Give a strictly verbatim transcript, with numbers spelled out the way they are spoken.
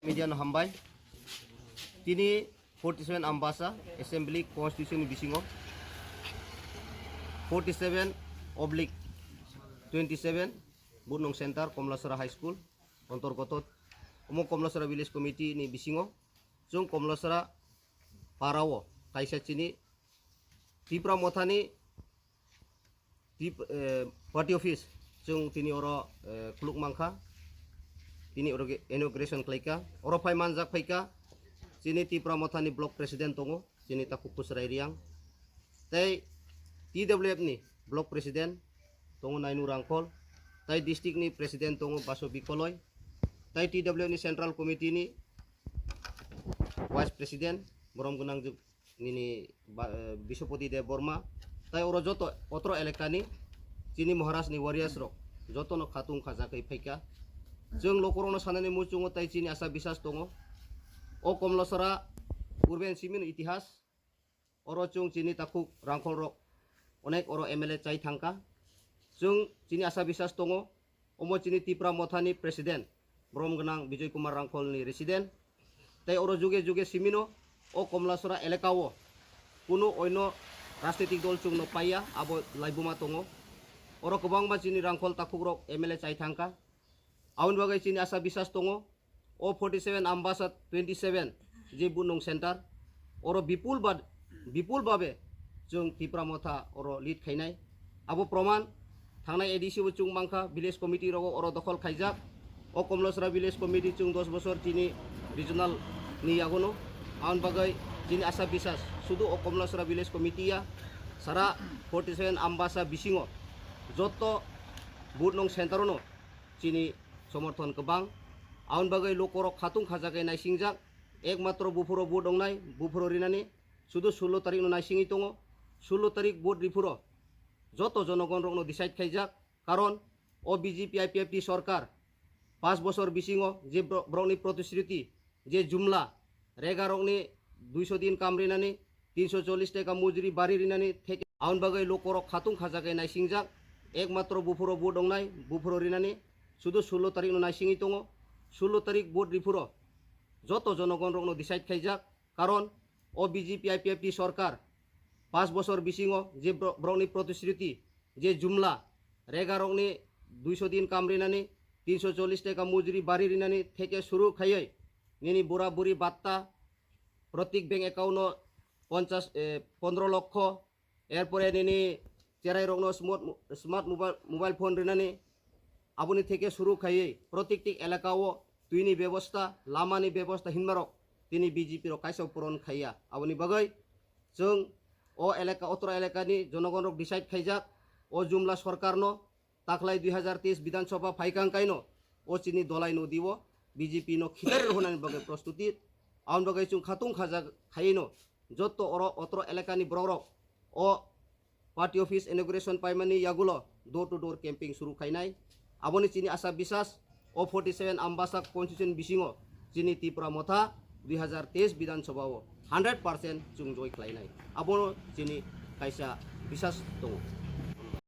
Media no hambai. Tini forty seven Ambasa Assembly Constituency ni bisingo forty seven oblique twenty seven Budnong Center, Komlasora High School ontorgoto, omo Komlasora Village Committee ni bisingo chwng Komlasora parao kaisa chini Tipra Mothani Tip-, eh, party office chwng tini oro, eh, khuluk mankha. Tini oro ke inauguration khlaikha. Oro phai manjak phaikha. Chini Tipra Mothani block president tongo, chini takhuk Kusrai Riang. Tei T W F ni block president tongo Nainu Rangkhol. Tei district ni president tongo Baso Bikoloi. Tei T W F ni central committee ni vice president borom gwnang nini ba-, eh, Biswapati Deb Borma, tai oro joto otro elakani chini Maharaj ni warriors rok joto no khatung khajagwi phaikha. Chwng lokorokno sanani muchungo tai chini asa bisas tongo. O Komlasora purben simino itihas, oro chwng chini takhuk Rangkhol rok onek oro M L A chai thangkha. Chwng chini asa bisas tongo. Omo chini Tipra Mothani president, borom gwnang Bijoy Kumar Rangkholni resident. Tei oro juge juge simino o Komlasora elakao kunu oino rajnitik dol chwngno paiya, abo laibuma tongo. Oro kwbangma chini Rangkhol takhukrok M L A chai thangkha. Aboni bagwi chini asa bisas tongo. O forty seven Ambasa twenty seven je Budnong Center, oro bipul ba-, bipul babe chwng Tipra Motha oro lead khainai. Abo proman thangnai A D C bo chwng mankha, village committee rogo oro dokhol khaijak. O Komlasora village committee chwng dos bosor chini regional ni yagono. Aboni bagwi chini asa bisas sudu o Komlasora village committee ya, sara forty seven Ambasa bisingo jotto Budnong Center-ono chini somorthon kwbang. Aboni bagwi lokorok khatung khajagwi naisingjak. Ekmatro buphuro vote wngnai, buphuro rinani sudu sullo tarikno naisingwi tongo. Sullo tarik vote riphuro joto jonogonrokno decide khaijak. Karon o B J P I P F T sorkar panch bosor bisingo je bro-, borokni protishruti, je jumla, regarokni duiso din kam rinani, tinso chollish taka mujuri bari rinani theke, aboni bagwi lokorok khatung khajagwi naisingjak. Ekmatro buphuro vote wngnai, buphuro rinani sudu sullo tarikno naisingwi tongo. Sullo tarik vote riphuro joto jonogonrokno decide khaijak. Karon o B J P I P F T sorkar panch bosor bisingo je bro-, borokni protishruti, je jumla, regarokni duiso din kam rinani, tinso chollish taka mujuri bari rinani theke suru khaiwi nini bura buri batta, protik bank account-o ponchas, eh, pondro lokho, erpore nini cherairokno smart mo-, smart mobile, mobile phone rinani, aboni theke suru khaiwi protikti elaka-o twini bebosta, lamani bebosta hinmarok tini B J P rok kaisa puron khaiya. Aboni bagwi chwng o elaka, otro elakani jonogonrok decide khaijak, o jumla sorkarno taklai dui hajar teis Bidhan Sabha phaikang kaino o chini dolai nodi o B J P no khitar rwhwnani bagwi prostuti. Aboni bagwi chwng khatung khajak khaino joto oro otro elakani borok rok o party office inauguration paimani yagulo door to door camping suru khainai. Aboni chini asa bisas o forty seven Ambasa constituency bisingo chini Tipra Motha dui hazar teis Bidhan Sabha o hundred percent chwng joy khlainai. Abono chini kaisa bisas tongo.